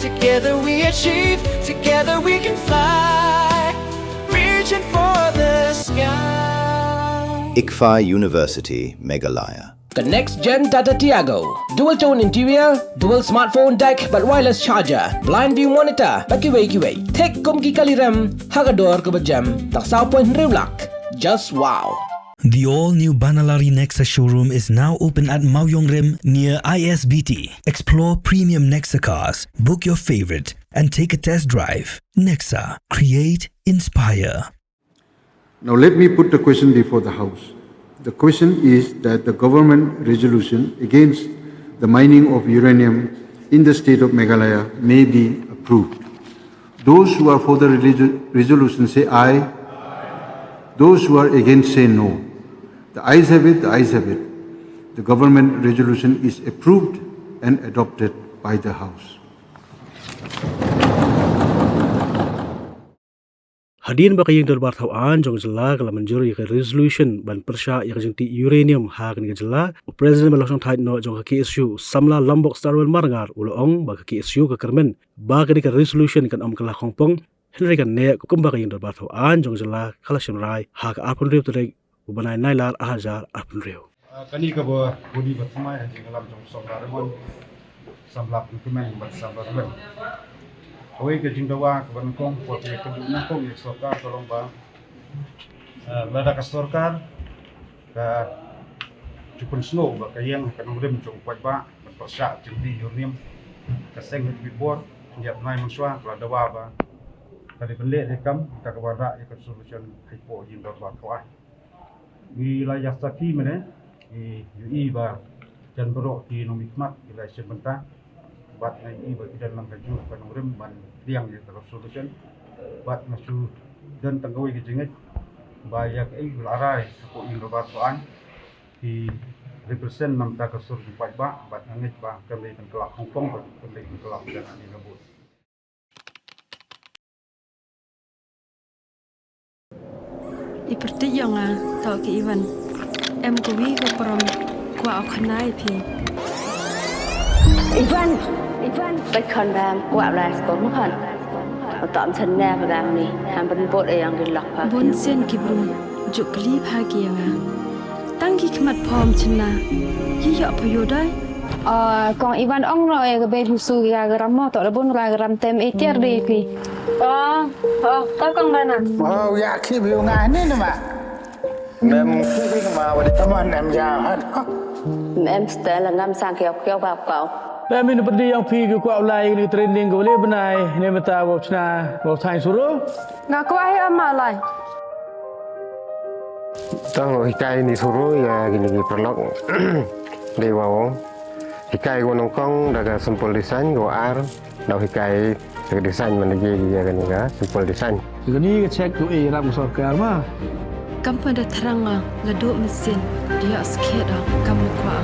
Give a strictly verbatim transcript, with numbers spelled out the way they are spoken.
Together we achieve, together we can fly. Reaching for the sky. ICFAI University, Meghalaya. Ka next gen Tata Tiago. Dual tone interior, dual smartphone deck bad wireless charger, blind view monitor bad kiwei kiwei. Thik kum ki kali rem ha ka dor kaba jem. Tang saw point hynriew lak. Just wow. The all-new Banalari Nexa showroom is now open at Mawiong Rim near I S B T. Explore premium Nexa cars. Book your favorite and take a test drive. Nexa, create, inspire. Now let me put the question before the House. The question is that the government resolution against the mining of uranium in the state of Meghalaya may be approved. Those who are for the relig-, resolution say aye. Those who are against say no. The ayes have it, the ayes have it. The government resolution is approved and adopted by the House. Hadien ba ka ïing dorbar thaw aiñ jong ka jylla ka la mynjur ïa ka resolution ban pyrshah ïa ka jingtih uranium ha kane ka jylla, u President ba la shong thait noh jong ka K S U, u samla Lambok Starwell Marngar, u la ong ba ka K S U ka kyrmen ba kane ka resolution kan ym kylla khongpong, hynrei kan neh kumba ka ïing dorbar thaw aiñ jong ka jylla ka la shim rai ha ka arphew hynriew tarik u bnai Nailar arhajar arphew hynriew. Ah, kane kaba bun ba thymmai ha jingïalam jong u samla Raymond, samla Pynkmen bad samla Ruem. Kawei ka jingdawa kaba nyngkong, kaba ka ïakynduh nyngkong ïa ka sorkar ka long ba, ah, lada ka sorkar ka ju pynsngew ba ka ïeng ha ka nongrim jong u paidbah ban pyrshah jingtih uranium, ka seng H P Bor, ïa bnai mynshuwa ka la dawa ba ka dei ban leh de kam, ka ka wanrah ïa ka resolution hapoh ïing dorbar thaw aiñ. Ngi la ïa sakhi mynne, ngi ïohi ba jan baroh ki nongmihkhmat ki la shim bynta. Bad nga ïohi ba ki don lang kajuh ka nongrim ban pdiang ïa ka resolution. Bad nga shu don tang kawei ka jingngeit ba ïa kaei ba la rai hapoh ïing dorbar thaw aiñ ki represent na ka bynta ka sur ki paidbah, bad nga ngeit ba kam dei ban kylla khongpong, bad kam dei ban kylla pyrshah ïa ka vote. I pyrthei ïa nga, to ki Ivan. Em kawi ka prom, kwah u khana ïa phi. Ivan, Ivan, bad khon bam, kwah blas ko mo khon. Uta am chan ne ka bam ni, ham ban bot e yang di lak pa. Bun sien ki brum, juk kli pha ki ïa nga. Tang ki khmat phom chynna, ki ïoh pha ïoh dai. Ah, kong Ivan ong no e ka bei busu ïa ka ram mo, to da bun ra ka ram tem e tiar dei phi. Oh, oh, ka kong Dana. Oh, ïa ki bi nga ni ni ma. Mem ki bi ma wa di. Come on, em ja hat. Mem stel ngam sang kiau kiau bap kau. Mem in pedi yang phi ki kwah ulai ni training ko le benai ni meta wa chna wa thang suru. Nga kwah hi ama lai. Tang hikai ni suru ïa kini ki paralok. Dei wa ong. Hikai ko nyngkong da ka simple design, ko ar da hikai da ka design man da ïa kani ka simple design. Kani ka check ko e ram sorkar ma. Kam pa da thrang nga la duk mesin dia skhet kam kwah.